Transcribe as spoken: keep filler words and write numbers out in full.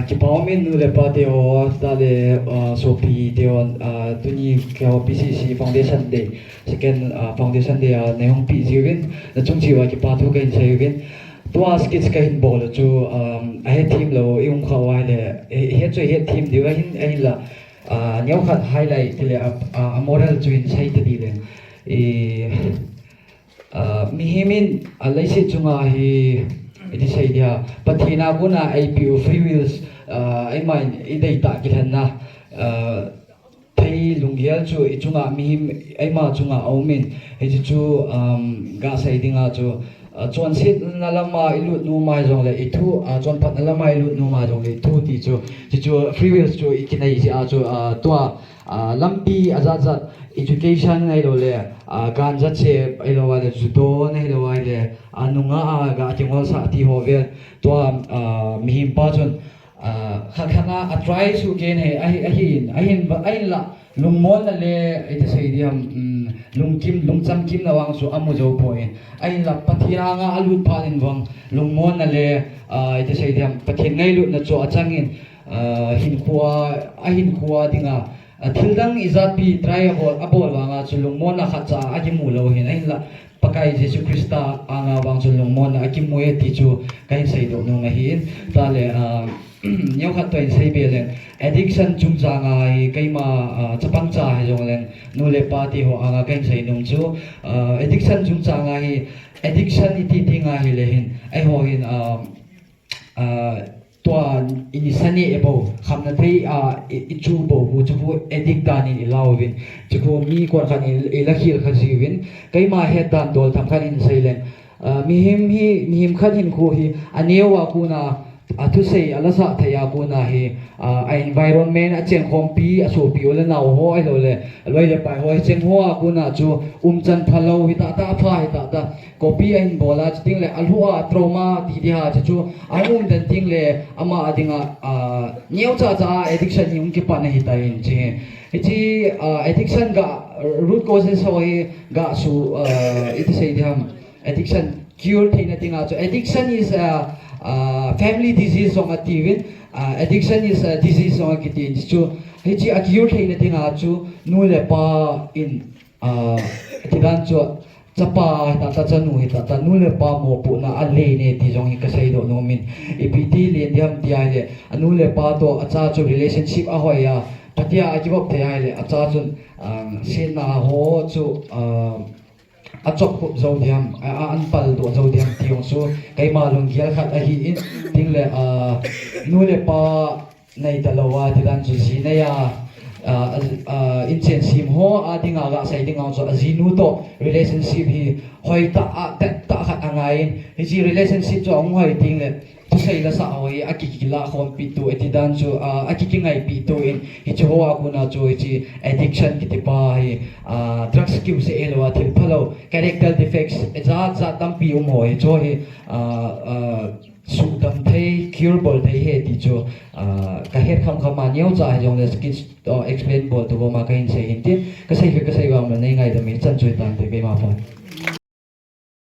Kipa umin nu le pa teho, tale, ah, sopi teho, ah, tuni keiho P C C Foundation Day, second, ah, Foundation Day a neihung pi jiuvin, nachung cheh uva kipa thu kahin seiuvin. Tua sketch kahin bol u chu, um, ahet them lou, i um kha uva ahile, eh, het chu het them diu ahin, ahinla, ah, neokhat highlight tile, ah, ah, moral chu hin sei ta ding leng. I, Ah, mihem in, ah, leiset chunga hi, iti sei dia, Pathen a kona eipeh u free wills, ah, eima in i deitah kilhenna, ah, thei lunggel chu i chunga mihem, eima chunga aumin, hiche chu, um, gasei dinga chu, ah, chonsetna lama i lut nom a jongle i thu, ah, chonphatna lama i lut nom a jongle i thu ti chu, hiche chu free wills chu i kinei jeh a chu, ah, tua, ah, lampi ajat jat, education ahilouleh, ah, ganja chep ahilouleh, ju don ahilouleh, ah, nungah a ga kingolsah ti ho vel. Tua, ah, mihem pa chun, ah, khat khat a, a try suh kei in ahi, ahi, ahin, ahin, ahinla, lungmonna le, iti sei diam, um, lungkim, lungchamkimna vang chu amu jou poi. Ahinla, Pathen anga alut phat in vang, lungmonna le, ah, iti sei diam, Pathen ngailutna chu achangin, ah, hinkhoa, ahinkhoa dinga, ah, thildang ijatpi try abol, abol vanga chu lungmonna khatcha akimu lou hin, ahinla Pakai Jesu Christa anga vang chu lungmonna akimu e ti chu kahin seidoh nom ahin, tale, ah, neokhat toh hin seibe leng, addiction chungchanga hi keima, ah, chapang cha hijongleng, nu le pa teho anga kahin seinom chu, ah, addiction chungchanga hi, addiction iti tenga hile hin, eiho hin, ah, ah, tua i nisa neh bou, khamna thei a, i, i chu bou, hu chu khu addict dan in i lauvin. Chu khu mi konkhat in i, i lakhel kha jiuvin. Keima het dan dol themkhat in sei leng. Ah, mihem hi, mihem khat hinkho hi, aneo a kona, athusei, alasah thei a kona hi, ah, a environment, achengkhompi, asopi u le nao ho, ahilouleh, aloi le pai ho, acheng ho a kona chu, umchan phalou, hitahtah, apha, hitahtah. Copy ahin bol a, chutengle alhu a trauma ti ding ham, chuchu ahung um den tengle ama a dinga, ah, neocha cha a addiction hi hung kipan ahitan chuhi. Hiche, ah, addiction ga root causes ho hi ga su, ah, iti sei ding ham, addiction cure theina dinga chu addiction is a, ah, family disease jong atiuvin, ah, addiction is a disease jong akitin chu. Hiche a cure theina dinga chu nu le pa in Ah, tidan chu chapa hitahtah, chanu hitahtah, nu le pa mopohna alen e ti jong hi kaseidoh nomin. Ipi ti len ding ham ti ahile, anu le pa toh acha chu relationship ahoi a, phatea akivop thei ahile, acha chun, ah, setna ho chu, ah, achop khup jou ding ham, a, a, anpal doh jou ding ham ti jong chu, keima lunggel khat ahin, tengle, ah, nu le pa nei talou a, tidan chu ji nei a, ah, ah, inchen sem ho a dinga gasei dinga chu ajinu toh relationship hi hoitah a, tettah khat angaiyin, hiche relationship chu ahung hoi tengle, thusei lasah ho hi akikilah khompi tu, tidan chu, ah, akikingaipeh tu in, hiche ho a kona chu hiche addiction kiti pa hi, ah, drugs kiuseh hilou a, thil phalou, character defects, jat jat tampi um ho hi chu hi, ah, ah, sudam thei, cure bol thei ahi ti chu, ah, kahet khamkham a neocha hijongle sketch, ah, explain bol tu koma kahin sei hin tin, kasei hi kasei vang le nei ngaidam in, chan chu hitante, keima pha.